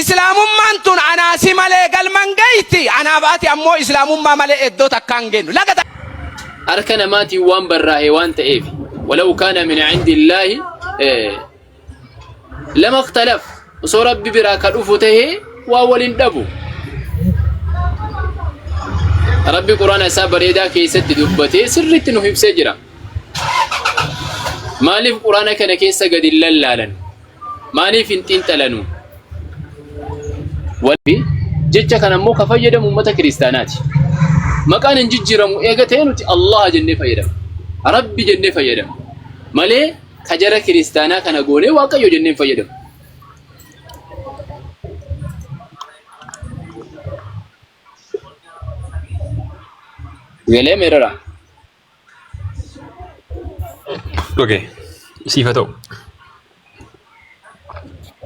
Islaamummaan tun anaa si malee galma hin geeyti, anaaf ati ammoo Islaamummaa malee eddoo takkaa hin geennu. Laga takka. Harka namaatiin waan barraahe waan ta'eef walaw kaana min cindillaahi lama ikhtalaf osoo rabbi biraa ka dhufu tahee waa waliin dhabu. Rabbi quraana isaa bareedaa keessatti dubbatee sirriitti nuuf ibsee jira. Maaliif quraana kana keessa gadi hin lallaalan? Maaliif hin xiinxalanu? Wal jecha kana immoo ka fayyadamu uummata kiristaanaati. Maqaan hin jijjiiramu eega ta'e nuti Allah jennee fayyadamna. Rabbi jennee fayyadamna. Malee ka jara kiristaanaa kana goonee Waaqayyo jennee hin fayyadamu. Galee meerara. Okay. Siif haa ta'u.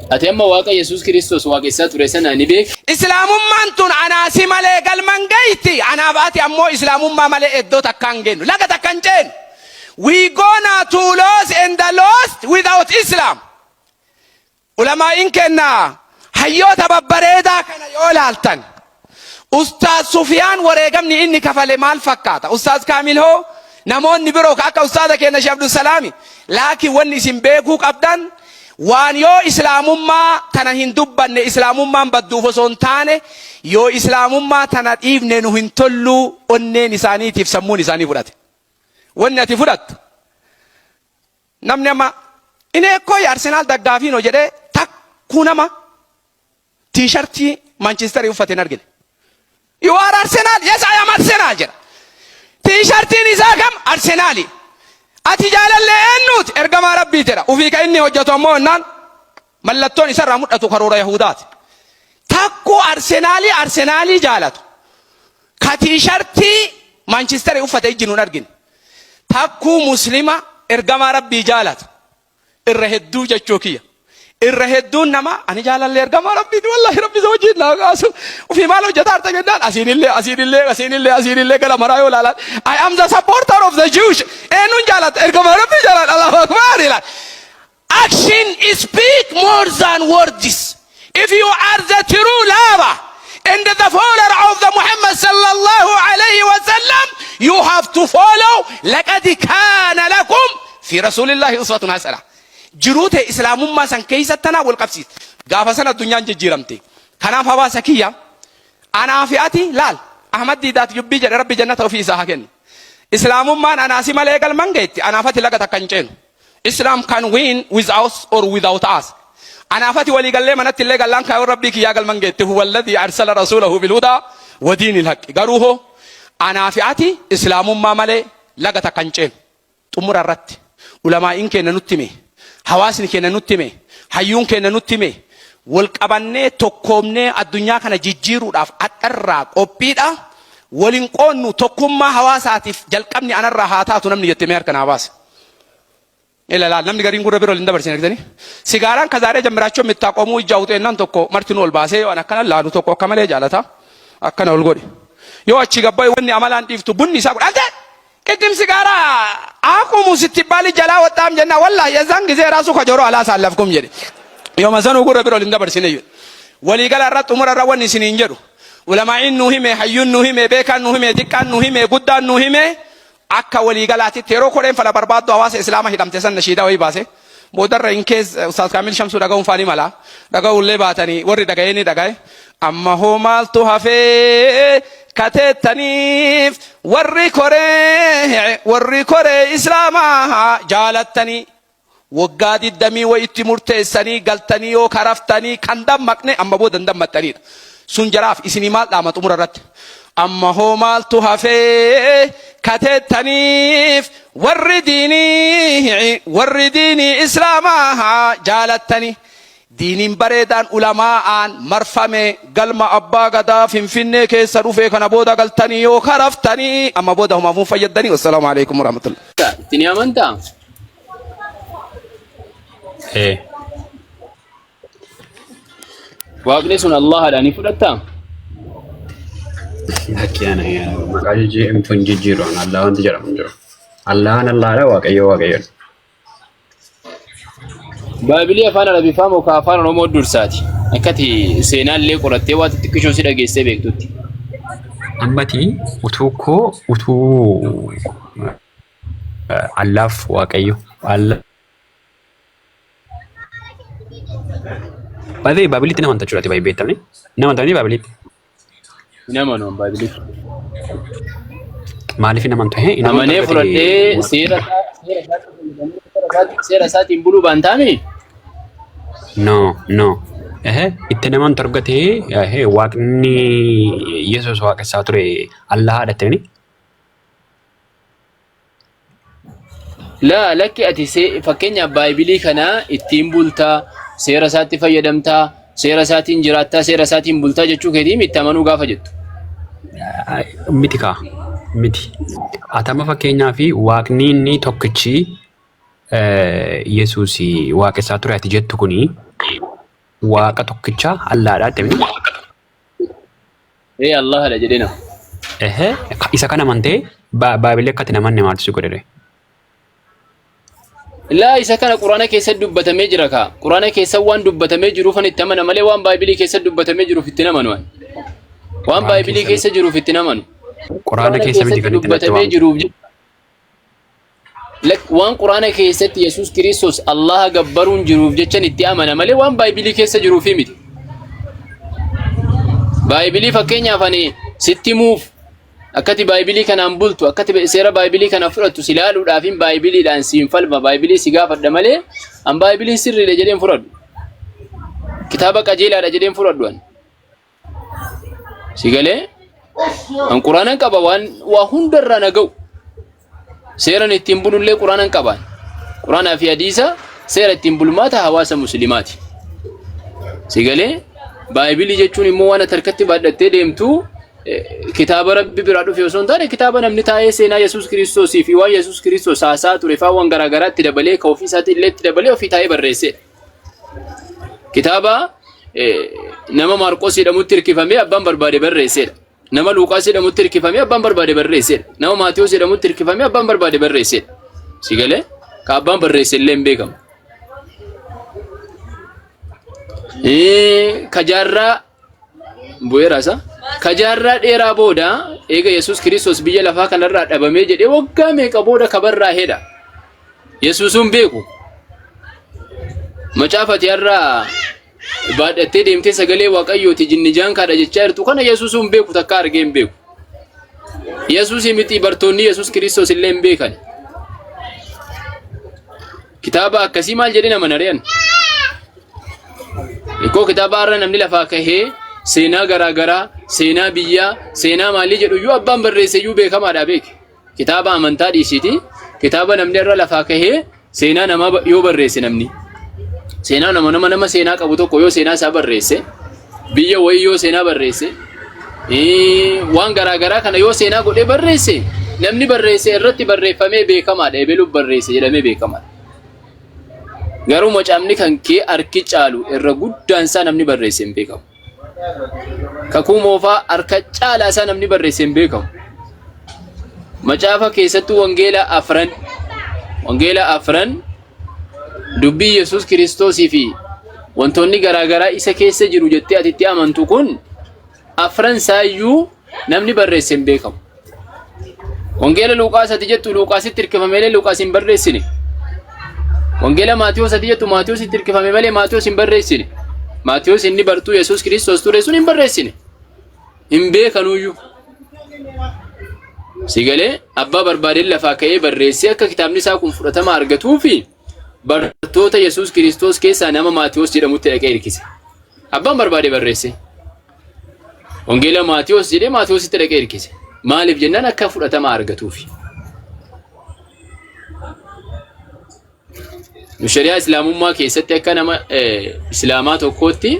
Ati amma Waaqa Yesuus Kiristoos waaqessaa ture sana ni beekta? Islaamummaan tun anaa si malee galma hin geeyti, anaaf ati ammoo Islaamummaa malee eddoo takkaa hin geennu. Laga takka hin ceenu. We gonna to lose and the lost without Islam. Ulamaa'iin keenna hayyoota babbareedaa kana yoo laaltan, Ustaaz Sufiyaan wareegamni inni kafale maal fakkaata? Ustaaz Kaamil hoo? Namoonni biroo ka akka ustaaza keenna Sheekh Abdulsalaami. Laakiin wanni isin beekuu qabdan waan yoo Islaamummaa tana hin dubbanne Islaamummaan badduuf osoo hin taane yoo Islaamummaa tana dhiifne nu hin tolluu onneen isaaniitiif sammuun isaanii fudhate. Wanni ati fudhattu Namni amma እኔ እኮ የአርሴናል ደጋፊ ነው jedhee takkuu nama tiishartii Manchisterii uffate hin argine. You are Arsenal? Yes, I am Arsenal jedha. Tiishartiin isaa kam? Arsenaali. Ati jaalallee eenyuuti? Ergamaa Rabbii jedha. Ufii kan inni hojjetu ammoo jennaan mallattoon isarraa mul'atu karoora Yahudaati. Takkuu Arsenaalii Arsenaalii jaalatu. Ka tiishartii Manchisterii uffate ijji nuun argine. Takkuu muslima ergamaa Rabbii jaalatu irra hedduu jechuu kiyya. Irra hedduun nama ani jaalallee ergamaa Rabbiiti wallaahi Rabbi isa wajjin naa kaasu. Ufii maal hojjetaa harta jennaan asiinillee asiinillee asiinillee asiinillee gara maraa yoo ilaalan I am the supporter of the Jewish. Eenyuun jaalata ergamaa Rabbii jaalata Allahu Akbar ilaal. Action speak more than words. If you are the true lover and the follower of the Muhammad sallallahu alayhi wa sallam, you have to follow لقد كان لكم في رسول الله أسوة حسنة. Jiruu ta'e islaamummaa san keessa tanaa wal qabsiisa. Gaafa sana addunyaan jijjiiramte. Kanaaf hawaasa kiyya anaa fi ati laal Ahmad Diidaat yubbii jedhe Rabbi jannata ofii isaa haa kennu. Islaamummaan anaasi malee galman geetti anaaf ati laga takka hin ceenu. Islam can win with us or without us. Anaaf ati walii gallee manatti illee gallaan kaayoon Rabbii kiyyaa galman geette. Huwa alladhii arsala rasuulahu bil hudaa wa diinil haqqi. Garuu hoo anaa fi ati islaamummaa malee laga takka hin ceenu. Xumura irratti ulamaa'iin keenya nutti hime, hawaasni keenya nutti hime, hayyuun keenya nutti hime, wal qabannee tokkoomnee addunyaa kana jijjiiruudhaaf hadharraa qophiidha. Waliin qoonnu tokkummaa hawaasaatiif jalqabni anarraa haa taatu namni jette mee harka naa baase. Ila laal namni gariin gurra bira ol hin dabarsine argitanii. Sigaaraan kazaaree jammiraachoo mittaa qomuu ijja uxeennaan tokko martinuu ol baasee yoo an akkana laalu tokko akka malee jaalata akkana ol godhe. Yoo achi gabbaa'e wanni amalaan dhiiftu bunni isaa godhe. ቅድም ሲጋራ አቁሙ ስትባል ጀላ ወጣም ጀና ወላሂ የዛን ጊዜ ራሱ ከጆሮ አላሳለፍኩም jedhe. Yooma sanuu gurra bira ol hin dabarsine jedhe. Waliigala irra xumura irra wanni isiniin jedhu. Ulamaa'iin nuu hime, hayyuun nuu hime, beekaan nuu hime, xiqqaan nuu hime, guddaan nuu hime. Akka waliigalaatitti yeroo koreen fala barbaaddu hawaasa islaama hidhamte san nashiidaa wayii baase. Boodarra in kees Ustaaz Kaamil Shamsuu dhaga'uun faanii mala. Dhaga'uullee baatanii warri dhaga'ee ni dhaga'e. Amma hoo maaltu hafee kateettaniif warri koree warri koree islaamaa jaalattanii waggaa diddamii wayitti murteessanii galtanii yoo karaftanii kan dammaqne amma booda hin dammaqxaniidha. Sun jaraaf isinii maal dhaama xumura irratti? Amma hoo maaltu hafee kateettaniif warri diinii warri diinii islaamaa jaalattanii diiniin bareedaan ulamaa'aan marfame galma abbaa gadaa Finfinnee keessa dhufee kana booda galtanii yoo karaftanii amma booda homaafuu fayyadanii. Wassalaamu alaikum warahmatullahi. Itti ni amantaa? Ee. Waaqni sun Allahadha ni fudhattaa? Lakki ana maqaa jijjiiramtu hin jijjiiru ana Allah wanti jedhamu hin jiru. Allahan Allahadha, Waaqayyo Waaqayyoodha. Baaybilii afaan Arabiffaa moo ka afaan Oromoo dursaati? Akkati seenaallee qorattee waa xixiqqishoo si dhageessee beektutti. Ammati utuu koo utuu Allaaf Waaqayyo Allah Baay'ee Baabiliitti nama amantaa jechuudha baay'ee beektamni. Nama amantaa Baabiliitti. Hin amanu an Baabiliitti. Maaliif hin amantu? Hin amantu Amanee argate fudhadhee seera isaa seera isaatti fayyadamee seera isaatti- seera isaatiin buluu baantaami. No, no. Ehe, itti naman argatee ehe, waaqni Yesuus waaqessaa ture Allah haadhattee. Laa lakki ati fakkeenyaaf Baaybilii kana ittiin bultaa, seera isaatti fayyadamtaa, seera isaatiin jiraattaa, seera isaatiin bultaa jechuu keetiin itti amanuu gaafa jettu. Miti kaa miti. Atama fakkeenyaaf waaqni inni tokkichi Yesuus waaqessaa ture ati jettu kuni waaqa tokkicha Allaadha jettee miti? Ee Allahadha jedhee nama. Ehe, isa kana amantee Baabilii akka ati hin amanne maaltu si godhe? Laa isa kana Quraana keessatti dubbatamee jira kaa. Quraana keessa waan dubbatamee jiruufan itti amana malee waan Baaybilii keessa dubbatamee jiruuf itti hin amanu ani. Waan Quraana Baaybilii keessa keessa jiruuf itti hin amanu. Quraana Quraana keessa miti keessatti kan itti natti dubbatamee waamtu. jiruuf jecha Waan Quraana keessatti Yesuus Kiristoos Allaha gabbaruun jiruuf jechan itti amana malee waan Baaybilii keessa jiruufi miti. Baaybilii fakkeenyaaf ani sitti himuuf akkati Baaybilii kanaan bultu akkati seera Baaybilii kana fudhattu si ilaaluudhaafin Baaybiliidhaan siin falma Baaybilii si gaafadha malee an Baaybiliin sirriidha jedheen fudhadhu. Kitaaba qajeelaadha jedheen fudhadhu an. Si galee? An Quraanan qaba waan waa hundarraa na ga'u. Seeran ittiin bulullee Quraanan qaba. Quraanaa fi hadiisa seera ittiin bulmaata hawaasa musliimaati. Si galee? Baaybilii jechuun immoo waan ati harkatti baadhattee deemtu kitaaba Rabbi biraa dhufe osoo hin taane kitaaba namni taa'ee seenaa Yesuus Kiristoosii fi waan Yesuus Kiristoos haasaa ture faa waan garaagaraa itti dabalee ka ofii isaatii illee itti dabalee ofii taa'ee barreessedha. Kitaaba nama Maarqos jedhamutti hirkifamee abbaan barbaade barreessedha. Nama Luuqaas jedhamutti hirkifamee abbaan barbaade barreessedha. Nama Maatiyos jedhamutti hirkifamee abbaan barbaade barreessedha. Si galee? Ka abbaan barreesse illee hin beekamu. Ka jaarraa bu'eera isa. Ka jaarraa dheeraa booda eega Yesuus Kiristoos biyya lafaa kanarraa dhabamee jedhee waggaa meeqa booda ka barraa'edha. Yesuusuun beeku. Macaafa ati har'a baadhattee deemtee sagalee Waaqayyooti jinni jaankaadha jechaa jirtu kana Yesuusuun beeku takka argee hin beeku. Yesuus miti bartoonni Yesuus Kiristoos illee hin beekan. Kitaaba akkasii maal jedhee nama nari'an? Ikkoo kitaaba har'a namni lafaa kahee seenaa garaagaraa, seenaa biyyaa, seenaa maalii jedhu iyyuu abbaan barreesse iyyuu beekamaadha beeki. Kitaaba amantaa dhiisiiti. Kitaaba namni irra lafaa kahee seenaa namaa yoo barreesse namni. Seenaa nama nama nama seenaa qabu tokko yoo seenaa isaa barreesse biyya wayii yoo seenaa barreesse waan garaa garaa kana yoo seenaa godhee barreesse namni barreesse irratti barreeffamee beekamaadha ebeluuf barreesse jedhamee beekamaadha. Garuu macaafni kan kee harki caalu irra guddaan isaa namni barreesse hin beekamu. Kakuu moofaa harka caalaa isaa namni barreesse hin beekamu. Macaafa keessattuu wangeela afran dubbii Yesuus Kiristoosii fi wantoonni garaagaraa isa keessa jiru jettee ati itti amantu kun afran isaayyuu namni barreesse hin beekamu. Wangeela Luuqaas ati jettu Luuqaasitti hirkifame malee Luuqaas hin barreessine. Wangeela Maatiyos ati jettu Maatiyositti hirkifame malee Maatiyos hin barreessine. Maatiyos inni bartuu Yesuus Kiristoos ture sun hin barreessine. Hin beekanuyyuu. Si galee abbaa barbaadeen lafaa ka'ee barreessee akka kitaabni isaa kun fudhatama argatuu fi bartoota Yesuus Kiristoos keessaa nama Maatiyos jedhamutti dhaqee hirkise. Abbaan barbaade barreesse. Wangeela Maatiyos jedhee Maatiyositti dhaqee hirkise. Maaliif jennaan akka fudhatama argatuufi. Nu shari'aa Islaamummaa keessatti akka nama Islaamaa tokkootti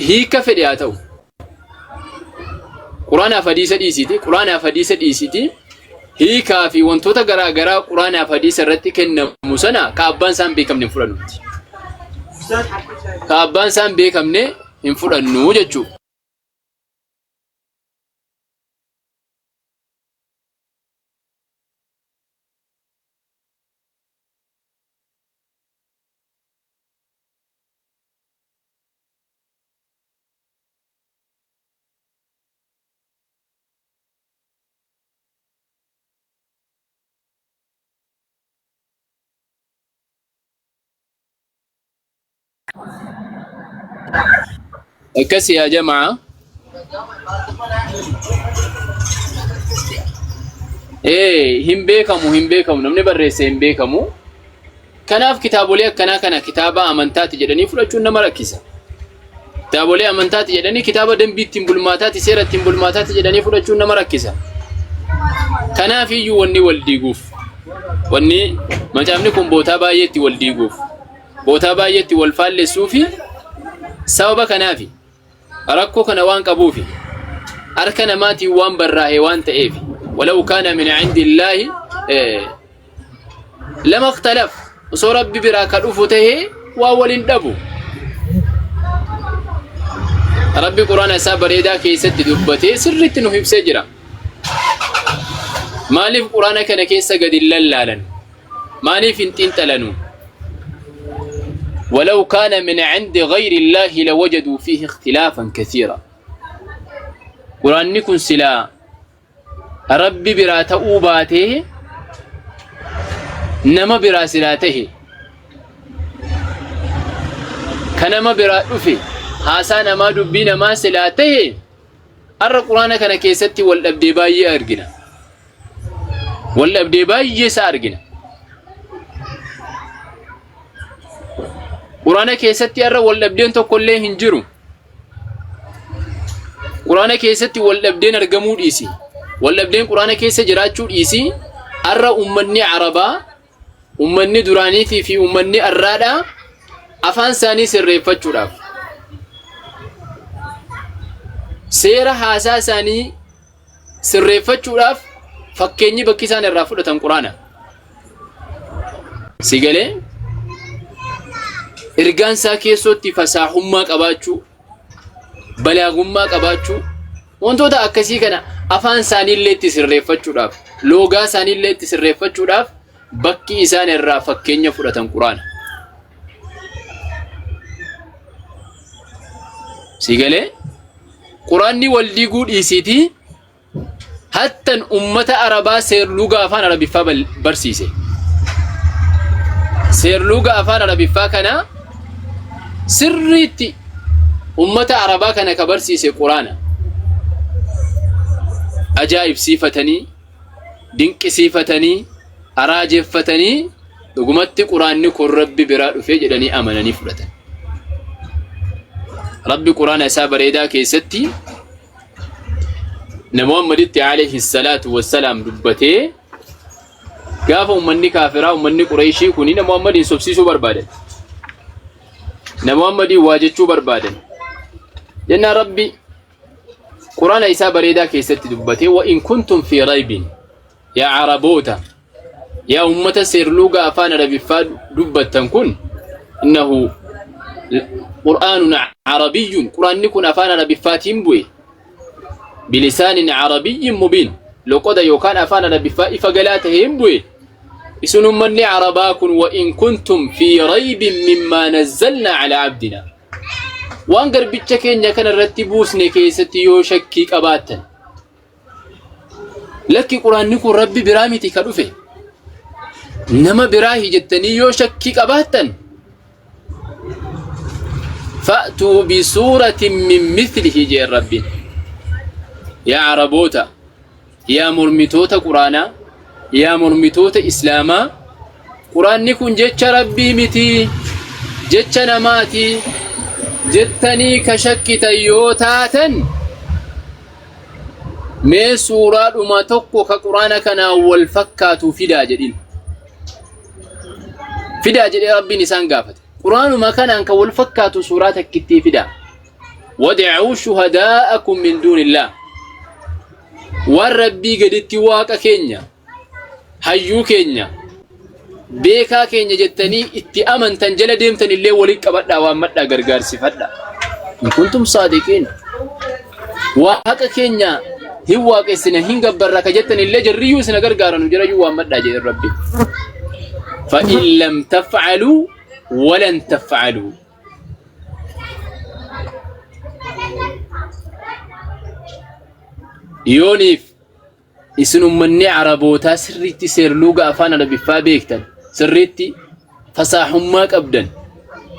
hiika fedhe haa ta'u. Quraanaaf hadiisa dhiisiiti. Quraanaaf hadiisa dhiisiiti. Hiikaa fi wantoota garaa garaa Quraanaaf hadiisa irratti kennamu sana ka abbaan isaa hin beekamne hin fudhannu. Ka abbaan isaa hin beekamne hin fudhannu jechuudha. Akkas yaa jamaa. Ee hin beekamu hin beekamu namni barreesse hin beekamu. Kanaaf kitaabolee akkanaa kana kitaaba amantaati jedhanii fudhachuun nama rakkisa. Kitaabolee amantaati jedhanii kitaaba dambii ittiin bulmaataati seera ittiin bulmaataati jedhanii fudhachuun nama rakkisa. Kanaaf iyyuu wanni wal diiguuf wanni macaafni kun bootaa baay'eetti wal diiguuf bootaa baay'eetti wal faallessuu fi sababa kanaafi rakkoo kana waan qabuufi harka namaatiin waan barraa'e waan ta'eef walau kaana min indillaahi lama ikhtalaf osoo rabbi biraa ka dhufu tahee waa waliin dhabu. Rabbi quraana isaa bareedaa keessatti dubbatee sirriitti nuuf ibsee jira. Maaliif quraana kana keessa gadi hin lallaalan? Maaliif hin xiinxalanu? ولو كان من عند غير الله لوجدوا فيه اختلافا كثيرا قرآن كن سلا Rabbi biraa ta'uu baatee nama biraa silaa tahe ka nama biraa dhufe haasaa namaa dubbii namaa silaa tahe har'a quraana kana keessatti wal dhabdee baay'ee argina. Wal dhabdee baay'ee isaa argina. Quraana keessatti har'a wal dhabdeen tokko illee hin jiru. Quraana keessatti wal dhabdeen argamuu dhiisi. Wal dhabdeen Quraana keessa jiraachuu dhiisi. Har'a ummanni Arabaa, ummanni duraaniitii fi ummanni arraadhaa afaan isaanii sirreeffachuudhaaf seera haasaa isaanii sirreeffachuudhaaf fakkeenyi bakki isaan irraa fudhatan Quraana. Si galee ergaan isaa keessootti fasaahummaa qabaachuu, balaagummaa qabaachuu, wantoota akkasii kana afaan isaaniillee itti sirreeffachuudhaaf, loogaa isaaniillee itti sirreeffachuudhaaf bakki isaan irraa fakkeenya fudhatan Quraana. Si galee Quraanni wal diiguu dhiisiitii hattan ummata Arabaa seerluga afaan Arabiffaa barsiise. Seerluga afaan Arabiffaa kana sirriitti ummata Arabaa kana ka barsiise Quraana. Ajaa'ibsiifatanii, dinqisiifatanii, araajeffatanii dhugumatti Quraanni kun Rabbi biraa dhufee jedhanii amananii fudhatan. Rabbi Quraana isaa bareedaa keessatti Nabi Muhammaditti alayhi salaatu wassalaam dubbatee gaafa ummanni kaafiraa ummanni Qureeshii kuni Nabi Muhammadiin sobsiisuu barbaadan. Nabi Muhammadiin waa jechuu barbaadan. Jennaan Rabbi Quraana isaa bareedaa keessatti dubbatee wa in kuntum fi raybin yaa Araboota yaa ummata seerluuga afaan Arabiffaa dubbattan kun innahu qur'aanun arabiyyun qur'aanni kun afaan Arabiffaatiin bu'e bilisaanin arabiyyin mubiin loqoda yookaan afaan Arabiffaa ifa galaa taheen bu'e isin ummanni Arabaa kun wa in kuntum fi raybin mimmaa nazzalnaa ala abdina waan garbicha keenya kana irratti buusne keessatti yoo shakkii qabaattan Lakki quraanni kun rabbi biraa miti ka dhufe. Nama biraa jettanii yoo shakkii qabaattan fa'tuu bisuuratin min mithlihi jeen rabbiin. Yaa Araboota, yaa mormitoota quraanaa, yaa mormitoota islaamaa, quraanni kun jecha rabbii miti, jecha namaati jettanii ka shakkitan yoo taatan Mee suuraadhuma tokko ka quraana kanaan wal fakkaatu fidaa jedhin. Fidaa jedhee Rabbiin isaan gaafate. Quraanuma kanaan ka wal fakkaatu suuraa takkittii fidaa. Wad'uu shuhadaa'akum min duunillaah. Waan Rabbii gaditti waaqa keenya hayyuu keenya beekaa keenya jettanii itti amantan jala deemtan illee waliin qabadhaa waammadhaa gargaarsifadhaa. In kuntum saadiqiin waaqa keenya hin waaqessina hin gabbarra ka jettan illee jarriyyuu isina gargaaranu jarayyuu waammadhaa jedhe Rabbi. Fa'in lam taf'aluu walan taf'aluu. Yooniif Isin ummanni Arabootaa sirriitti seerluuga afaan Arabiffaa beektan, sirriitti fasaahummaa qabdan.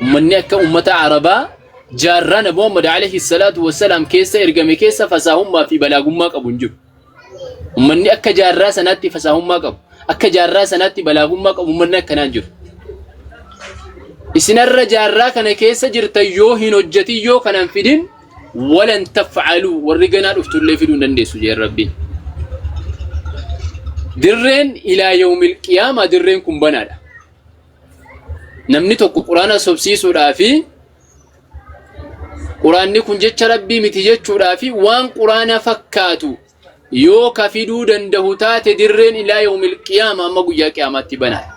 Ummanni akka ummata Arabaa jaarraa Nabi Muhammad alayhi salaatu wassalaam keessa ergame keessa fasaahummaa fi balaagummaa qabu hin jiru. Ummanni akka jaarraa sanaatti fasaahummaa qabu, akka jaarraa sanaatti balaagummaa qabu ummanni akkanaa hin jiru. Isinarra jaarraa kana keessa jirtan yoo hin hojjetin yoo kana hin fidin walan taf'aluu warri ganaa dhuftullee fiduu hin dandeessu jeen Rabbiin. Dirreen ilaa yawmil qiyaamaa dirreen kun banaadha. Namni tokko quraana sobsiisuudhaa fi quraanni kun jecha Rabbii miti jechuudhaa fi waan quraana fakkaatu yoo ka fiduu danda'u taate dirreen ilaa yawmil qiyaama amma guyyaa qiyaamaatti banaadha.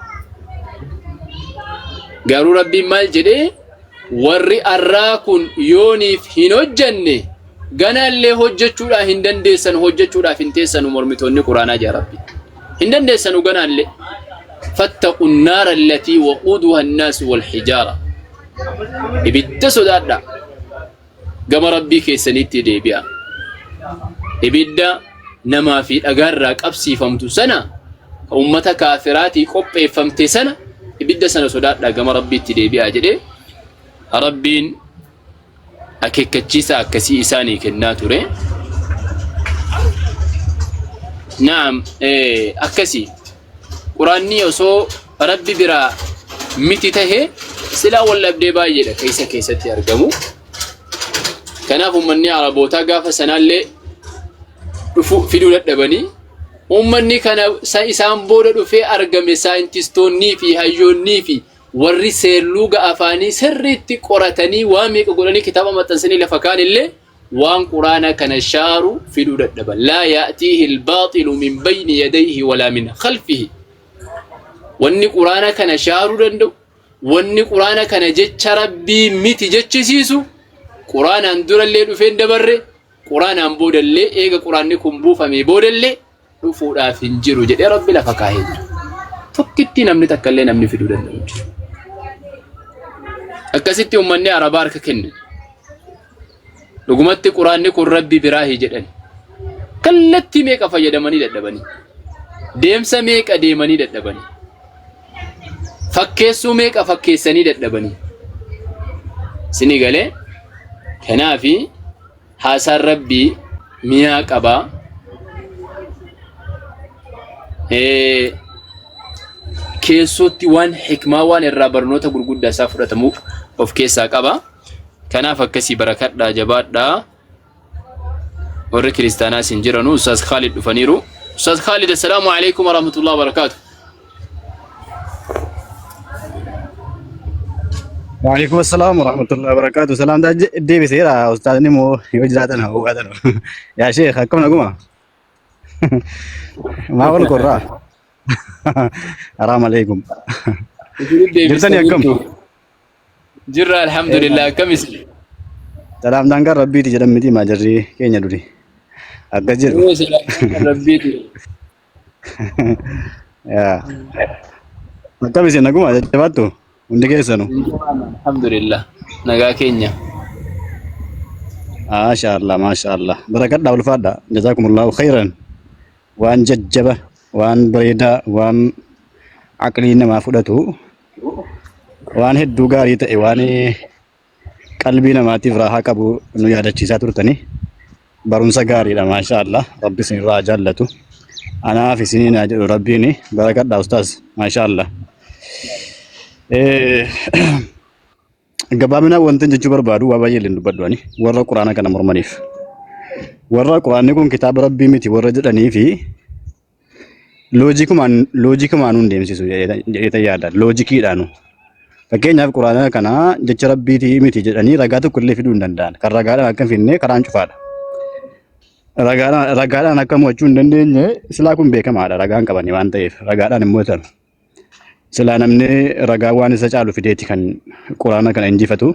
Garuu Rabbiin maal jedhee warri arraa kun yooniif hin hojjanne ganaallee hojjechuudhaa hin dandeessanu hojjechuudhaaf hin teessanu mormitoonni quraanaa jaa Rabbi. Hin dandeessanu ganaallee. Fattaqu naara allatii waquuduha annaasu wal hijaara. Ibidda sodaadhaa. Gama Rabbii keessaniitti deebi'a. Ibidda namaa fi dhagaarraa qabsiifamtu sana ka ummata kaafiraatii qopheeffamte sana ibidda sana sodaadhaa gama Rabbiitti deebi'a jedhee Rabbiin akeekkachiisa akkasii isaanii kennaa ture. Naam, akkasii. Quraanni osoo Rabbi biraa miti tahe silaa wal dhabdee baay'eedha ka isa keessatti argamu. Kanaaf uummanni Arabootaa gaafa sanaallee dhufu fiduu dadhabanii uummanni kana isaan booda dhufee argame saayintistoonnii fi hayyoonnii fi warri seerluuga afaanii sirriitti qoratanii waa meeqa godhanii kitaaba maxxansanii lafa kaan illee waan quraana kana shaaru fiduu dadhaban. Laa ya'tiihi albaaxilu min bayni yadayhi walaa min khalfihi. Wanni quraana kana shaaruu danda'u, wanni quraana kana jecha Rabbii miti jechisiisu, quraanaan durallee dhufee hin dabarre, quraanaan boodallee eega quraanni kun buufamee boodallee dhufuudhaaf hin jiru jedhee Rabbi lafa kaahee jira. Tokkittii namni takka illee namni fiduu danda'u hin jiru. Akkasitti uummanni Arabaa harka kenne. Dhugumatti quraanni kun Rabbi biraahi jedhan. Kallattii meeqa fayyadamanii dadhabanii. Deemsa meeqa deemanii dadhabanii. Fakkeessuu meeqa fakkeessanii dadhabanii. Isinii galee kanaafi haasaan Rabbii mi'aa qaba. Keessootti waan hikmaa waan irraa barnoota gurguddaa isaa fudhatamu of keessaa qaba. Kanaaf akkasii barakadhaa jabaadhaa. Warri kiristaanaas hin jiranu Ustaaz Khaalid dhufaniiru. Ustaaz Khaalid assalaamu alaikum warahmatullahi wabarakaatu. Waalaikum assalam warahmatullahi wabarakatuh. Salam daa deebiseera ustaazni immoo yoo jiraatan haa hubaatan. Yaa sheekh akkam naguma? Maa wal korraa? Haraam alaikum. Jirtanii akkam? Jirra alhamdulillah akkam isin? Salaamtaan kan rabbiiti jedhan miti maa jarri keenya duri. Akkas jedhu. Yoo salaamtaan kan rabbiiti. Yaa. Akkam isin naguma jajjabaattu hundi keessanu. Alhamdulillah nagaa keenya. Maasha Allah maasha Allah. Barakadhaa ulfaadha. Jazaakumullahu khairan. Waan jajjaba waan bareedaa waan aqlii namaa fudhatu waan hedduu gaarii ta'e waan qalbii namaatiif raahaa qabu nu yaadachiisaa turtanii barumsa gaariidha maasha Allah rabbi isin irraa haa jaallatu anaaf isiniin haa jedhu rabbiin barakadha ustaaz maasha Allah. Gabaabinaan wanti jechuu barbaadu waa baay'ee illee dubbadhu ani warra quraana kana mormaniif. Warra quraanni kun kitaaba rabbii miti warra jedhanii fi Loojikumaan loojikumaan hin deemsisu jedhee yaada. Loojikiidhaanu. Fakkeenyaaf quraana kana jecha rabbiitii miti jedhanii ragaa tokko illee fiduu hin danda'an. Kan ragaadhaan akka hin fidne karaan cufaadha. Ragaadhaan ragaadhaan akka mo'achuu hin dandeenye silaa kun beekamaadha. Ragaan qabani waan ta'eef ragaadhaan hin mo'atan. Silaa namni ragaa waan isa caalu fideeti kan quraana kana injifatu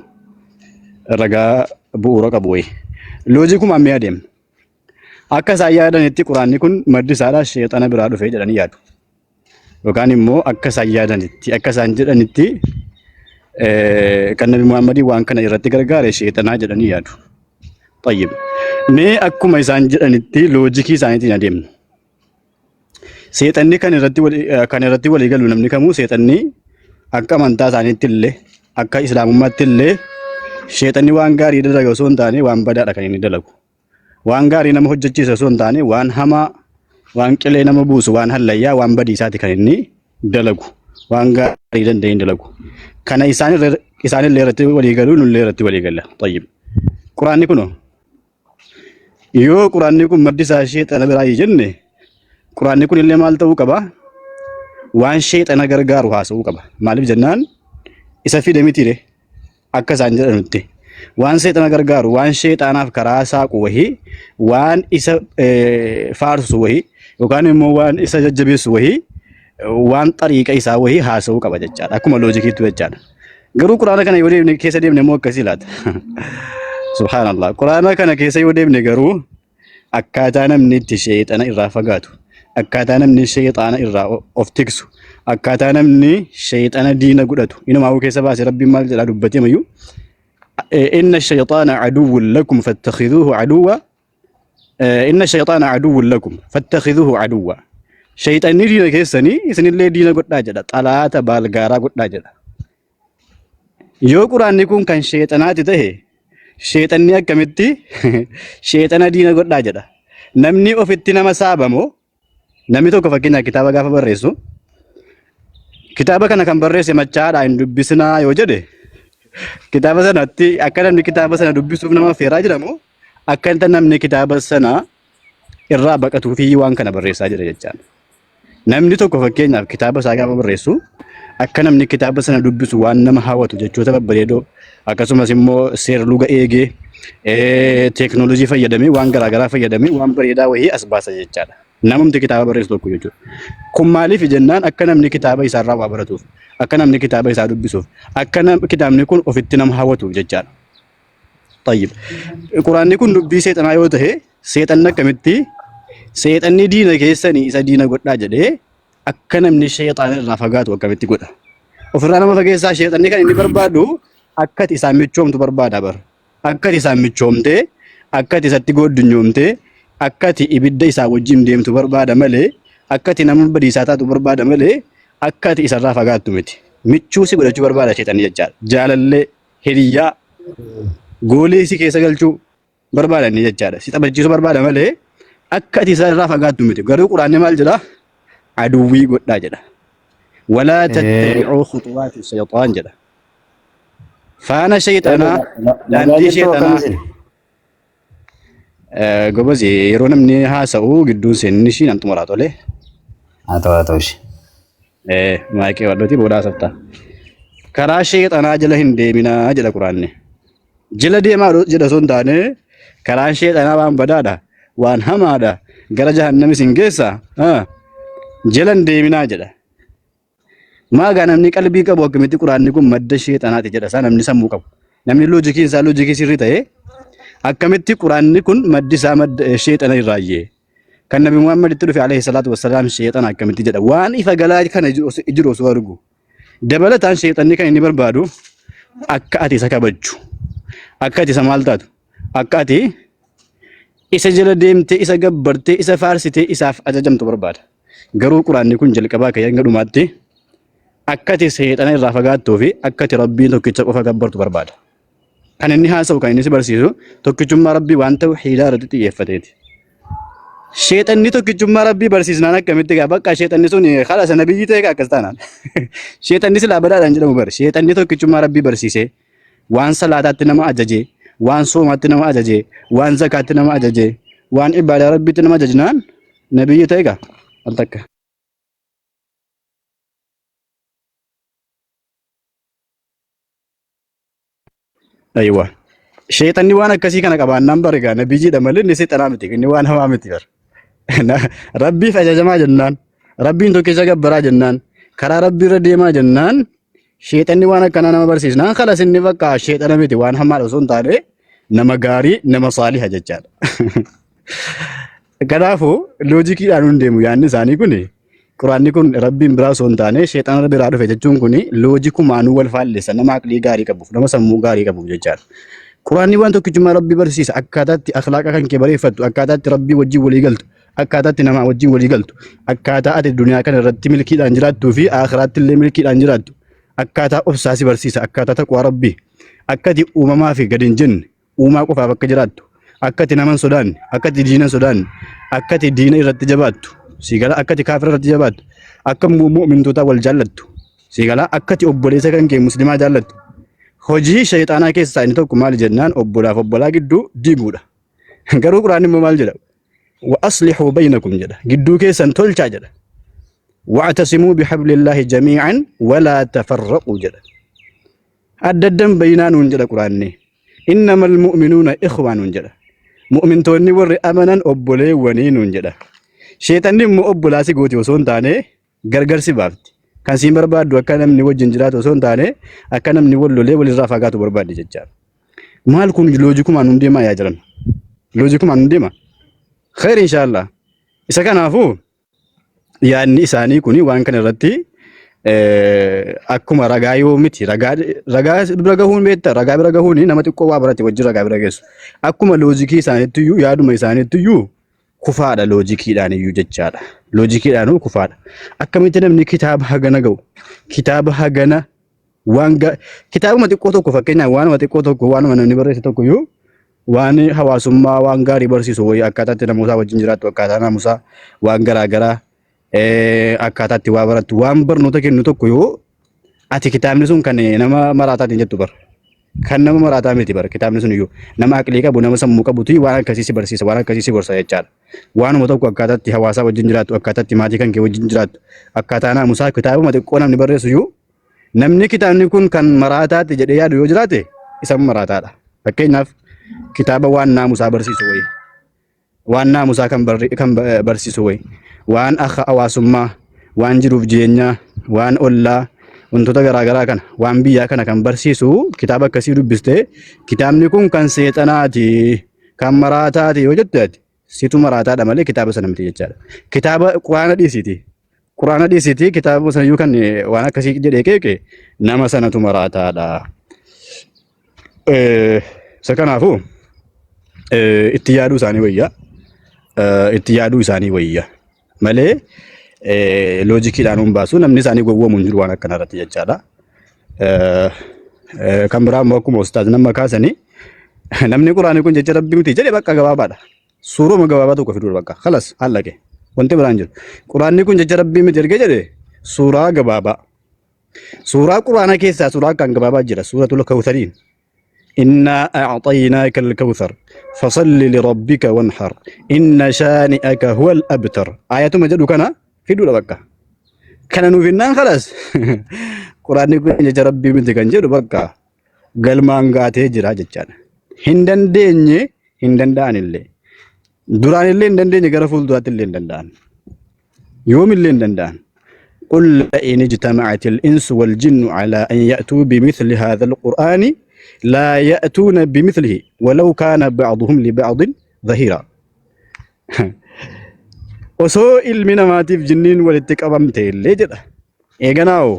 ragaa bu'uura qabu wayi. Loojikumaan mee adeemna. Akka isaan yaadanitti quraanni kun maddi isaadhaa sheexana biraa dhufe jedhanii yaadu. Yookaan immoo akka isaan yaadanitti akka isaan jedhanitti kan Nabi Muhammadii waan kana irratti gargaare sheexanaa jedhanii yaadu. Tayyib. Mee akkuma isaan jedhanitti loojikii isaaniitiin adeemna. Seexanni kan irratti walii kan irratti walii galu namni kamuu seexanni akka amantaa isaaniitti illee Akka Islaamummaatti illee sheexanni waan gaarii dalaga osoo hin taane waan badaadha kan inni dalagu. Waan gaarii nama hojjechiisa osoo hin taane waan hamaa, waan qilee nama buusu, waan hallayyaa, waan badiisaati kan inni dalagu. Waan gaarii danda'e hin dalagu. Kana isaan isaanillee irratti walii galuu, nullee irratti walii galla. Tayyib. Quraanni kunoo yoo quraanni kun maddi isaa sheexana biraa jenne, quraanni kun illee maal ta'uu qaba? Waan sheexana gargaaru haasa'uu qaba. Maaliif jennaan isa fide mitiire akka isaan jedhanutti. Waan seexana gargaaru, waan sheexaanaaf karaa saaqu wahii, waan isa faarsu wahii yookaan immoo waan isa jajjabeessu wahii, waan xariiqa isaa wahii haasa'uu qaba jechaadha. Akkuma loojikiitti jechaadha. Garuu quraana kana yoo deemne, keessa deemne immoo akkasii laata? Subhaanallah. Quraana kana keessa yoo deemne garuu akkaataa namni itti sheexana irraa fagaatu, akkaataa namni sheexaana irraa of tiksu, akkaataa namni sheexana diina godhatu, inumaa keessa baase. Rabbiin maal jedhaa dubbatee mayyuu? Inna shayxaana aduwwun lakum fattakhiduuhu aduwwa, inna shayxaana aduwwun lakum fattakhiduuhu aduwwa. Shayxanni diina keessanii, isinillee diina godhaa jedha, xalaata baalgaaraa godhaa jedha. Yoo quraanni kun kan sheexanaati ta'e, sheexanni akkamitti sheexana diina godhaa jedha? Namni ofitti nama saabamoo? Namni tokko fakkeenyaaf kitaaba gaafa barreessu, kitaaba kana kan barreesse machaadhaa hin dubbisinaa yoo jedhe, kitaaba sanatti akka namni kitaaba sana dubbisuuf nama affeeraa jiramoo akka namni kitaaba sana irraa baqatuufi waan kana barreessaa jira jechaadha? Namni tokko fakkeenyaaf kitaaba isaa gaafa barreessu, akka namni kitaaba sana dubbisu waan nama hawwatu, jechoota babbareedoo, akkasumas immoo seerluga eegee, teeknooloojii fayyadamee, waan garaagaraa fayyadamee, waan bareedaa wayii as baasa jechaadha. Namumti kitaaba barreessu tokko jechuudha. Kun maaliif jennaan akka namni kitaaba isaarraa waa baratuuf, akka namni kitaaba isaa dubbisuuf, akka kitaabni kun ofitti nama hawwatuuf jechaadha. Tayyib. Quraanni kun dubbii seexanaa yoo ta'e, seexanni akkamitti seexanni diina keessanii isa diina godhaa jedhee akka namni sheexaana irraa fagaatu akkamitti godha? Ofirraa nama fageessaa. Sheexanni kan inni barbaadu akka ati isaan michoomtu barbaada bara. Akka ati isaan michoomtee, akka ati isatti gooddunyoomtee, akka ati ibidda isaa wajjin deemtu barbaada malee, akka ati nama badiisaa taatu barbaada malee, akka ati isarraa fagaattu miti. Michuu si godhachuu barbaada sheexanni jechaadha. Jaalallee, hiriyyaa, goolii si keessa galchuu barbaada inni jechaadha. Si taphachiisuu barbaada malee akka ati isa irraa fagaattu miti. Garuu quraanni maal jedha? Aduwwii godhaa jedha. Walaa tattabi'uu khutuwaati shayxaan jedha. Faana shayxanaa, daandii shayxanaa. Gobozi, yeroo namni haasa'u gidduun seenni ishii nan xumuraa tole. Haa ta'u, haa ta'u ishee. Maayikii wadhooti booda haasofta. Karaa sheexanaa jala hin deeminaa jedha quraanni. Jala deemaa jedha osoo hin taane, karaan sheexanaa waan badaadha, waan hamaadha, gara jahannamis hin geessa. Jala hin deeminaa jedha. Maagaa namni qalbii qabu akkamitti quraanni kun madda sheexanaati jedha isaa namni sammuu qabu? Namni loojikiin isaa loojikii sirrii ta'e akkamitti quraanni kun maddi isaa madda sheexana irraayyee? Kan Nabi Muhammad itti dhufe alayhi salaatu wassalaam sheexana akkamitti jedha? Waan ifa galaa kana jiru osoo argu. Dabalataan sheexanni kan inni barbaadu akka ati isa kabajju. Akka ati isa maal taatu? Akka ati isa jala deemtee, isa gabbartee, isa faarsitee, isaaf ajajamtu barbaada. Garuu quraanni kun jalqabaa ka'ee hanga dhumaatti akka ati seexana irraa fagaattuu fi akka ati Rabbiin tokkicha qofa gabbartu barbaada. Kan inni haasa'u, kan inni si barsiisu tokkichummaa Rabbii waan tawhiidaa irratti xiyyeeffateeti. Sheexanni tokkichummaa Rabbii barsiisnaan akkamitti gaa bakka sheexanni sun khalas nabiyyi ta'e akkas taanaan. Sheexanni silaa badaadhaan jedhamu bari. Sheexanni tokkichummaa Rabbii barsiisee, waan salaataatti nama ajaje, waan soomaatti nama ajaje, waan zakaatti nama ajaje, waan ibaadaa Rabbiitti nama ajajnaan nabiyyi ta'e gaa al takka. Aywa. Sheexanni waan akkasii kana qabaannaan bare gaa nabiyyiidha malee inni seexanaa miti, inni waan hamaa miti bara. Rabbiif ajajamaa jennaan, Rabbiin tokkicha gabbaraa jennaan, karaa Rabbii irra deemaa jennaan, sheexanni waan akkanaa nama barsiisnaan kalas inni bakka sheexana miti, waan hamaadha osoo hin taane nama gaarii, nama saaliha jechaadha. Kanaafuu loojikiidhaan hin deemu yaadni isaanii kuni. Quraanni kun Rabbiin biraa osoo hin taane sheexana biraa dhufe jechuun kuni loojikumaanuu wal faallessa nama aqlii gaarii qabuuf, nama sammuu gaarii qabuuf jechaadha. Quraanni waan tokkichummaa Rabbii barsiisa. Akkaataatti akhlaaqa kan kee bareeffattu, akkaataatti Rabbii wajjin walii galtu, akkaataatti namaa wajjin walii galtu, akkaataa ati duniyaa kana irratti milkiidhaan jiraattuu fi aakhiraatti illee milkiidhaan jiraattu. Akkaataa obsaa si barsiisa. Akkaataa taqwaa Rabbii. Akka ati uumamaa fi gadi hin jenne, uumaa qofaaf akka jiraattu, akka ati nama hin sodaanne, akka ati diina hin sodaanne, akka ati diina irratti jabaattu, sii gala, akka ati kaafira irratti jabaattu, akka mu'mintootaa wal jaallattu, sii gala, akka ati obboleessa kan kee muslimaa jaallattu. Hojii shayxaanaa keessaa inni tokko maali jennaan obbolaaf obbolaa gidduu diiguudha. Garuu Quraanni immoo maal jedha? Wa aslihuu baynakum jedha. Gidduu keessan tolchaa jedha. Wa'tasimuu bihablillaahi jamii'an walaa tafarraquu jedha. Adda addan bayinaa nuun jedha Quraanni. Innamal mu'minuuna ikhwaa nuun jedha. Mu'mintoonni warri amanan obboleewwanii nuun jedha. Sheexanni immoo obbolaa si gooti osoo hin taane gargar si baafti. Kan siin barbaaddu akka namni wajjin jiraatu osoo hin taane akka namni wal lolee walirraa fagaatu barbaaddi jechaadha. Maal kun loojikumaan nun deemaa yaa jiran. Loojikumaan nun deema. Khayr inshaallah. Isa kanaafuu yaadni isaanii kun waan kana irratti akkuma ragaa yoo miti ragaa ragaa bira gahuun beekta, ragaa bira gahuun nama xiqqoo waa barate wajjin ragaa bira geessu. Akkuma loojikii isaaniitti iyyuu, yaaduma isaaniitti iyyuu kufaadha, loojikiidhaan iyyuu jechaadha. Loojikiidhaanuu kufaadha. Akkamitti namni kitaaba hagana ga'u, kitaaba hagana waan kitaabuma xiqqoo tokko, fakkeenyaaf waanuma xiqqoo tokko, waanuma namni barreesse tokko iyyuu, waan hawaasummaa waan gaarii barsiisu wayii, akkaataa itti namootaa wajjin jiraattu, akkaataa naamusaa, waan garaa garaa, akkaataa itti waa barattu, waan barnoota kennu tokko yoo ati kitaabni sun kan nama maraataatiin jettu bara. Kan nama maraataa miti bara kitaabni sun iyyuu. Nama aqlii qabu, nama sammuu qabutu waan akkasii si barsiisa, waan akkasii si gorsa jechaadha. Waanuma tokko, akkaataa itti hawaasaa wajjin jiraattu, akkaataa itti maatii kan kee wajjin jiraattu, akkaataa naamusaa, kitaabuma xiqqoo namni barreessu iyyuu, namni kitaabni kun kan maraataati jedhee yaadu yoo jiraate isa maraataadha. Fakkeenyaaf kitaaba waan naamusaa barsiisu wayii, waan naamusaa kan kan barsiisu wayii, waan akka hawaasummaa, waan jiruuf jireenyaa, waan ollaa, wantoota garaagaraa kana, waan biyyaa kana kan barsiisu kitaaba akkasii dubbistee kitaabni kun kan seexanaati, kan maraataati yoo jette, ati situ maraataadha malee kitaaba sana miti jechaadha. Kitaaba Quraana dhiisiiti. Quraana dhiisiiti, kitaaba sanayyuu kan waan akkasii jedhee qeeqe nama sanatu maraataadha. Isa kanaafuu itti yaaduu isaanii wayya. Itti yaaduu isaanii wayya. Malee loojikiidhaan hin baasu, namni isaanii gowwoomu hin jiru waan akkana irratti jechaadha. Kan biraa immoo akkuma ustaaz nama kaasanii, namni Quraanni kun jecha Rabbii miti jedhe, bakka gabaabaadha. Suuruma gabaabaa tokko fiduudha bakka. Khalas, hallaqe. Wanti biraan jiru. Quraanni kun jecha Rabbii miti erga jedhe, suuraa gabaabaa. Suuraa Quraana keessaa suuraa akkaan gabaabaa jira. Suuratul Kawthariin. إنا أعطيناك الكوثر فصل لربك وانحر إن شانئك هو الأبتر. آية ما جدو كان في دولة بكا كان نوفنان، خلاص، قرآن kun jecha Rabbii miti kan jedhu bakka galmaan gaatee jira jechaadha. Hin dandeenye, hin danda'an illee. Duraan illee hin dandeenye, gara fuulduraatti illee hin danda'an. Yoomillee hin danda'an. قل لئن اجتمعت الإنس والجن على أن يأتوا بمثل هذا القرآن لا يأتون بمثله ولو كان بعضهم لبعض ظهيرا. Osoo ilmi namaatiif jinniin walitti qabamte illee jedha. Eeganaa'oo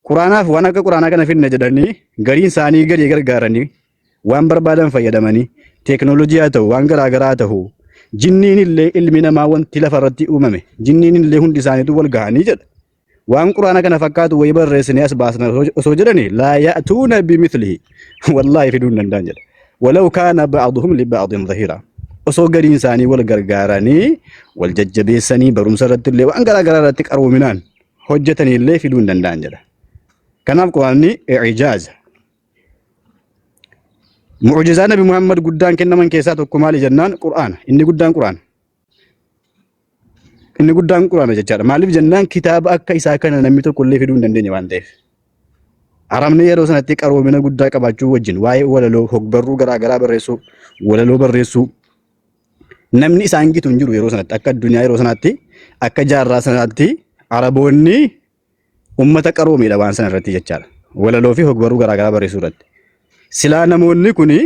Quraanaaf waan akka Quraanaa kana finna jedhanii, gariin isaanii garii gargaaranii, waan barbaadan fayyadamanii, teeknooloojii haa ta'u, waan garaa garaa haa ta'u, jinniin illee, ilmi namaa, wanti lafa irratti uumame jinniin illee hundi isaaniitu wal gahanii jedha. Waan Quraana kana fakkaatu wayii barreessinee as baasna osoo jedhanii, laa ya'tuuna bimithlihi, wallaahi fiduu hin danda'an jedha. Walaw kaana ba'duhum li ba'din zahiira. Osoo gariin isaanii wal gargaaranii, wal jajjabeessanii, barumsa irratti illee, waan garaa garaa irratti qaroominaan hojjetanii illee fiduu hin danda'an jedha. Kanaaf Quraanni ijaaza. Mu'ujizaa Nabi Muhammad guddaan kennaman keessaa tokko maali jennaan Qur'aana. Inni guddaan Qur'aana. Inni guddaan Qur'aana jechaadha. Maaliif jennaan kitaaba akka isaa kana namni tokko illee fiduu hin dandeenye waan ta'eef. Arabni yeroo sanatti qaroomina guddaa qabaachuu wajjin waa'ee walaloo, hogbarruu garaa garaa barreessuu, walaloo barreessuu namni isaan gitu hin jiru yeroo sanatti. Akka addunyaa yeroo sanaatti, akka jaarraa sanaatti, Araboonni ummata qaroomeedha waan sana irratti jechaadha. Walaloo fi hogbarruu garaa garaa barreessuu irratti. Silaa namoonni kuni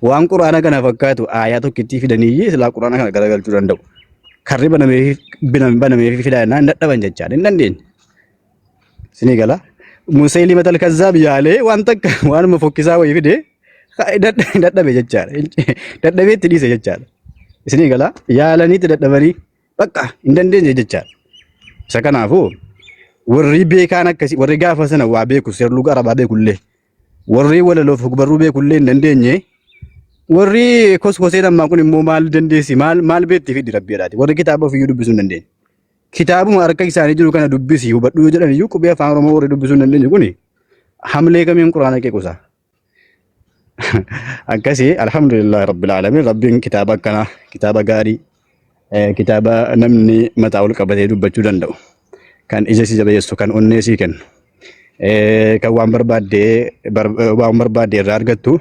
waan Quraana kana fakkaatu aayaa tokkittii fidanii silaa Quraana kana garagalchuu danda'u. Karri banameef fidaa jennaan hin dadhaban jechaadha. Hin dandeenye. Isinii gala. Musaylimatal Kazzaab yaalee waan takka waanuma fokkisaa wayii fidee dadhabe jechaadha. Dadhabee itti dhiise jechaadha. Isinii gala. Yaalanii itti dadhabanii bakka hin dandeenye jechaadha. Isa kanaafuu Warri beekaan akkasii warri gaafa sana waa beeku seerluga arabaa beekullee warri walaloof hogbarruu beekullee hin dandeenye warri koskoseen ammaa kun immoo maal dandeessi maal maal beetti fiddi rabbiidhaati warri kitaaba ofiiyyuu dubbisuu hin dandeenye. Kitaabuma harka isaanii jiru kana dubbisi hubadhu yoo jedhan iyyuu qubee afaan Oromoo warri dubbisuu hin dandeenye kuni hamlee kamiin quraana qeequsa. Akkasii alhamdulillah rabbil alamin rabbiin kitaaba akkanaa kitaaba gaarii kitaaba namni mataa ol qabatee dubbachuu danda'u kan ija si jabeessu kan onnee sii kennu kan waan barbaadde waan barbaadde irraa argattu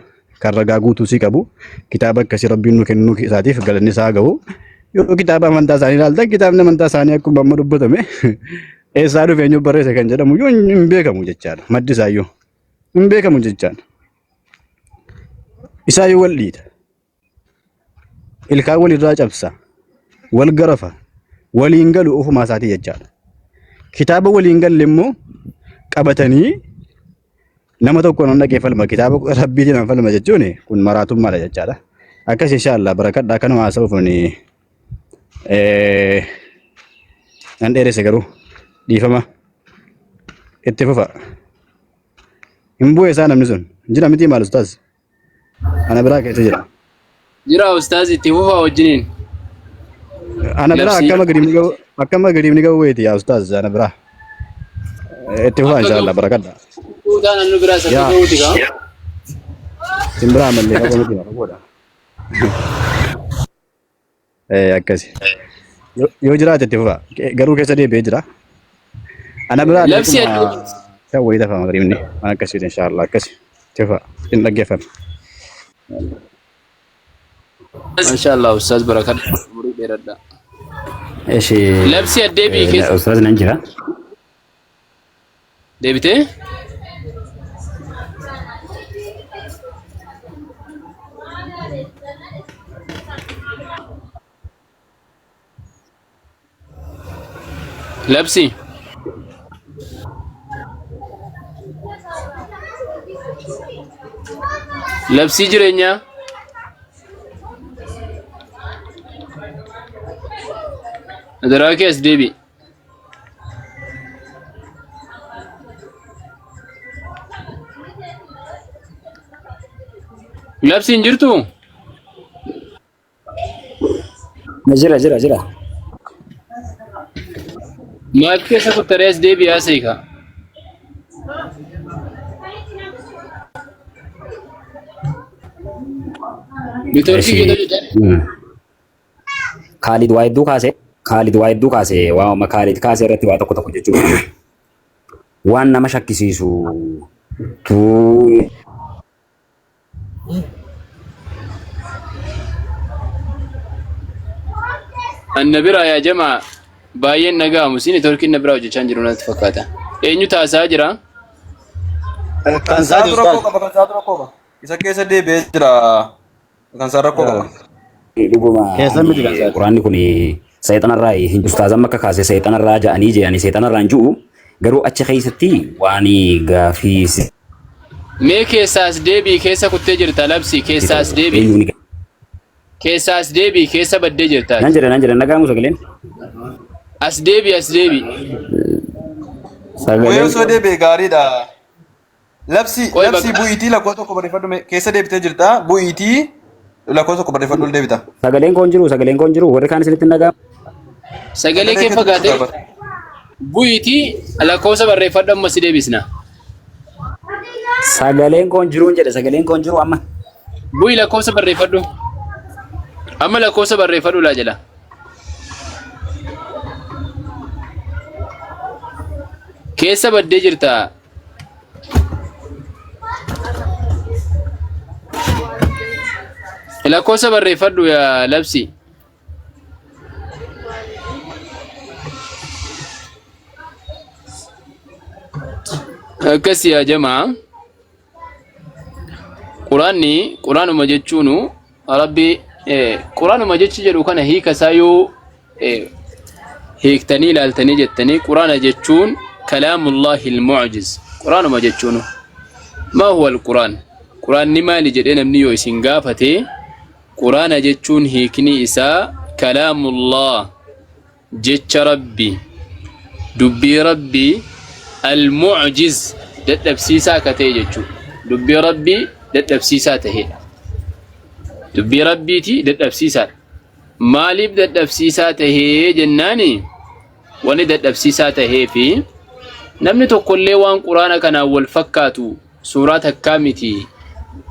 kan ragaa guutuu sii qabu kitaaba akkasii rabbiin nu kennuu isaatiif galanni isaa gahu. Yoo kitaaba amantaa isaanii ilaaltan kitaabni amantaa isaanii akkuma amma dubbatame eessaa dhufe eenyu barreesse kan jedhamu yoo hin beekamu jechaadha. Maddi isaayyuu hin beekamu jechaadha. Isaayyuu wal dhiita. Ilkaan walirraa cabsa. Wal garafa. Waliin galu ofumaa isaatii jechaadha. Kitaaba waliin galle immoo qabatanii nama tokko nan dhaqee falma kitaaba rabbiitiin nan falma jechuun kun maraatummaadha jechaadha. Akkas inshaallah barakadhaa kanuma haasa'uuf ni nan dheeresse garuu dhiifama itti fufa. Hin bu'e isaa namni sun jira miti maal ustaaz ana biraa keessa jira. Jira ustaaz itti fufaa wajjiniin. Ana biraa Labsii. akka magriibni ga'u akka magriibni ga'u wayiiti yaa ustaaz ana biraa. Itti fufaa Akka inshaallah barakadha. Kutaan annu biraa isa Yaa. ga'uuti kaa. Isin biraa mallee fagoo miti fagoodha. Akkasi. Yoo jiraate itti fufa. Garuu keessa deebi'ee jira. Ana biraa Labsii akkuma adda. shan wayii tafa magriibni waan akkasiiti inshaallah akkasi. Itti fufa. Hin dhaggeeffame. Masha Allah ustaaz barakadha. Umurii dheeradha. Eshi. Labsii addeebii keessa Ustaaz nan jira. deebitee? Labsii. Labsii jireenyaa. Adaraa kee as deebi'i. Labsiin jirtuu? Jira jira jira. Maal keessa kuttaree as deebi'i haasa'ii kaa. Neetwoorkii keetu hojjetaa? Kaalid waa hedduu kaase. Kaalid waa hedduu kaase. Waamama Kaalid kaase irratti waa tokko tokko jechuudha. Waan nama shakkisiisu tuu Anna biraa yaa jamaa baay'een naga'amu si neetwoorkiin na biraa hojjechaa hin jiru natti fakkaata. Eenyu taasaa jira? Kan Kan isaati isaatu rakkoo ustaaz. qaba, kan isaatu rakkoo qaba. Isa keessa deebi'ee jira. Kan isaan rakkoo qaba. Dhuguma Keessan miti kan isaati. quraanni kun seexanarraa hin ustaazan akka kaase seexanarraa ja'anii je'anii seexanarraa hin ji'u garuu achi keessatti waan gaafii si Mee keessaas deebi'i keessa kuttee jirta labsi keessaas deebi'i eenyuun keessaas deebi'i keessa baddee jirta nan jedhe nan jedhe nagaamu sagaleen as deebi'i as deebi'i Wayii sagaleen osoo deebi'e gaariidha. Labsi Qoy labsi bakka bu'iitii lakkoofsa tokko barreeffadhu mee keessa deebitee jirta bu'iitii lakkoofsa tokko barreeffadhu ol deebita. sagaleen koon jiru sagaleen koon jiru warri kaan isinitti hin dhaga'amu. sagalee Sagalee kee keetu fagaatee jira bara. bu'iitii lakkoofsa barreeffadhu amma si deebisna. Sagaleen koon jiruun jedhe sagaleen koon jiru amma. Bu'i lakkoofsa barreeffadhu. Amma lakkoofsa barreeffadhu laa jedha. Keessa baddee jirta. Lakkoofsa barreeffadhu yaa labsi. Akkas yaa jamaa. Quraanni quraanuma jechuunu rabbi quraanuma jechi jedhu kana hiika isaa yoo hiiktanii ilaaltanii jettanii quraana jechuun kalaamullahi almu'jiz quraanuma jechuunu maa huwa alquraan quraanni maali jedhee namni yoo isin gaafate quraana jechuun hiikni isaa kalaamullah jecha rabbi dubbii rabbi Al-mu'jiz dadhabsiisaa ka ta'e jechuudha. Dubbii Rabbii dadhabsiisaa ta'edha. Dubbii Rabbiiti dadhabsiisaadha. Maaliif dadhabsiisaa tahee jennaani wanni dadhabsiisaa tahee fi namni tokkollee waan quraana kanaan wal fakkaatu suuraa takkaa miti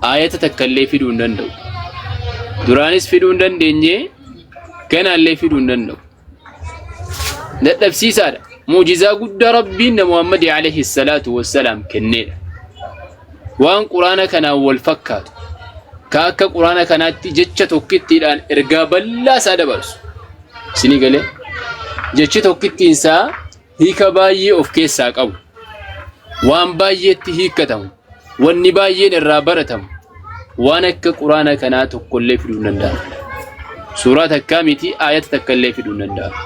aayata takkallee fiduu hin danda'u. Duraanis fiduu hin dandeenye ganaallee fiduu hin danda'u. Dadhabsiisaadha. Mu'jizaa guddaa Rabbiin na Muhammad alayhi salaatu wassalaam kenneedha. Waan quraana kanaan wal fakkaatu ka akka quraana kanaatti jecha tokkittiidhaan ergaa bal'aa isaa dabarsu. Isinii galee jechi tokkittiin isaa hiika baay'ee of keessaa qabu. Waan baay'eetti hiikkatamu. Wanni baay'een irraa baratamu. Waan akka quraana kanaa tokkollee fiduu hin danda'amu. Suuraa takkaa miti aayata takkallee fiduu hin danda'amu.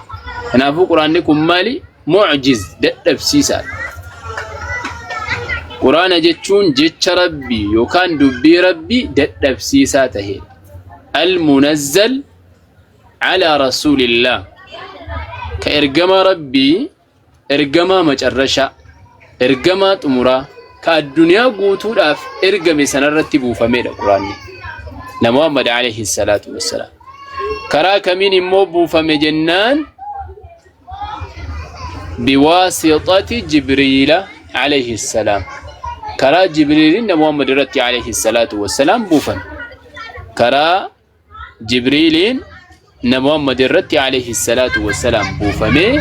Kanaafuu quraanni kun maali? Mu'jiz dadhabsiisaadha. Quraana jechuun jecha Rabbii yookaan dubbii Rabbii dadhabsiisaa tahedha. Al-munazzal ala rasuulillah ka ergamaa Rabbii ergamaa macarrashaa ergamaa xumuraa ka addunyaa guutuudhaaf ergame sanarratti buufameedha quraanni. Na Muhammad alayhi salaatu wassalaam. Karaa kamiin immoo buufame jennaan biwaasixati Jibriila alayhi salaam. Karaa Jibriiliin na Muhammad irratti alayhi salaatu wassalaam buufame. Karaa Jibriiliin na Muhammad irratti alayhi salaatu wassalaam buufamee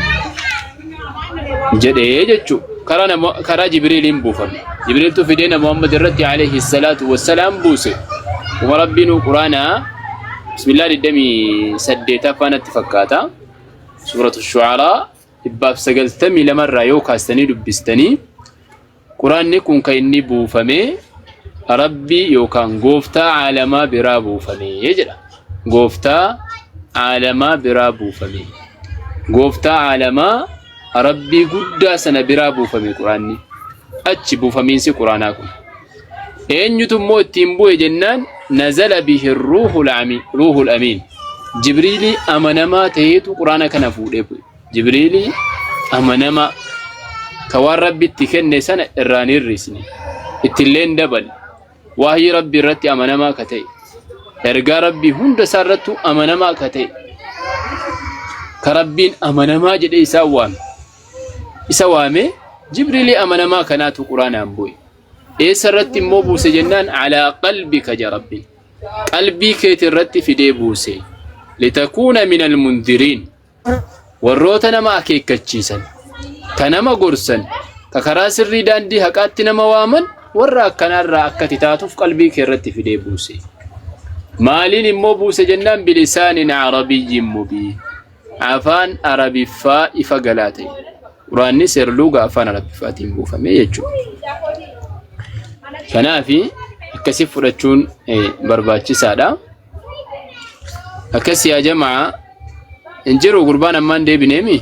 jedhee jechuu karaa nama karaa Jibriiliin buufame. Jibriiltu fidee na Muhammad irratti alayhi salaatu wassalaam buuse. Kuma Rabbiin Quraanaa bismillah 28ffaa natti fakkaata. Suuratu Shu'araa 192 irraa yoo kaastanii dubbistanii Quraanni kun kan inni buufame Rabbii yookaan gooftaa aalamaa biraa buufame jedha. Gooftaa aalamaa biraa buufame. Gooftaa aalamaa Rabbii guddaa sana biraa buufame Quraanni. Achi buufamiinsi Quraanaa kun. Eenyutu immoo ittiin bu'e jennaan nazala bihi ruuhul amiin. Jibriilii amanamaa ta'eetu Quraana kana fuudhee bu'e. Jibriilii amanamaa ka waan Rabbi itti kenne sana irraa hin hir'isne ittillee hin daballe wahyii Rabbi irratti amanamaa ka ta'e ergaa Rabbii hunda isaa irrattuu amanamaa ka ta'e ka Rabbiin amanamaa jedhee isaan waame isa waame Jibriilii amanamaa kanaatu Quraanaan bu'e. Eessa irratti immoo buuse jennaan alaa qalbika ja Rabbiin qalbii keeti irratti fidee buuse litakuuna minal mundiriin Warroota nama akeekkachiisan, ka nama gorsan, ka karaa sirrii daandii haqaatti nama waaman warra akkanaarraa akka ati taatuuf qalbii kee irratti fidee buuse. Maaliin immoo buuse jennaan bilisaanin arabiyyin mubiin. Afaan Arabiffaa ifa galaa ta'e. Quraanni seerluuga afaan Arabiffaatiin buufame jechuudha. Kanaafi akkasi fudhachuun barbaachisaadha. Akkas yaa jamaa hin jiru gurbaan ammaan deebineemi.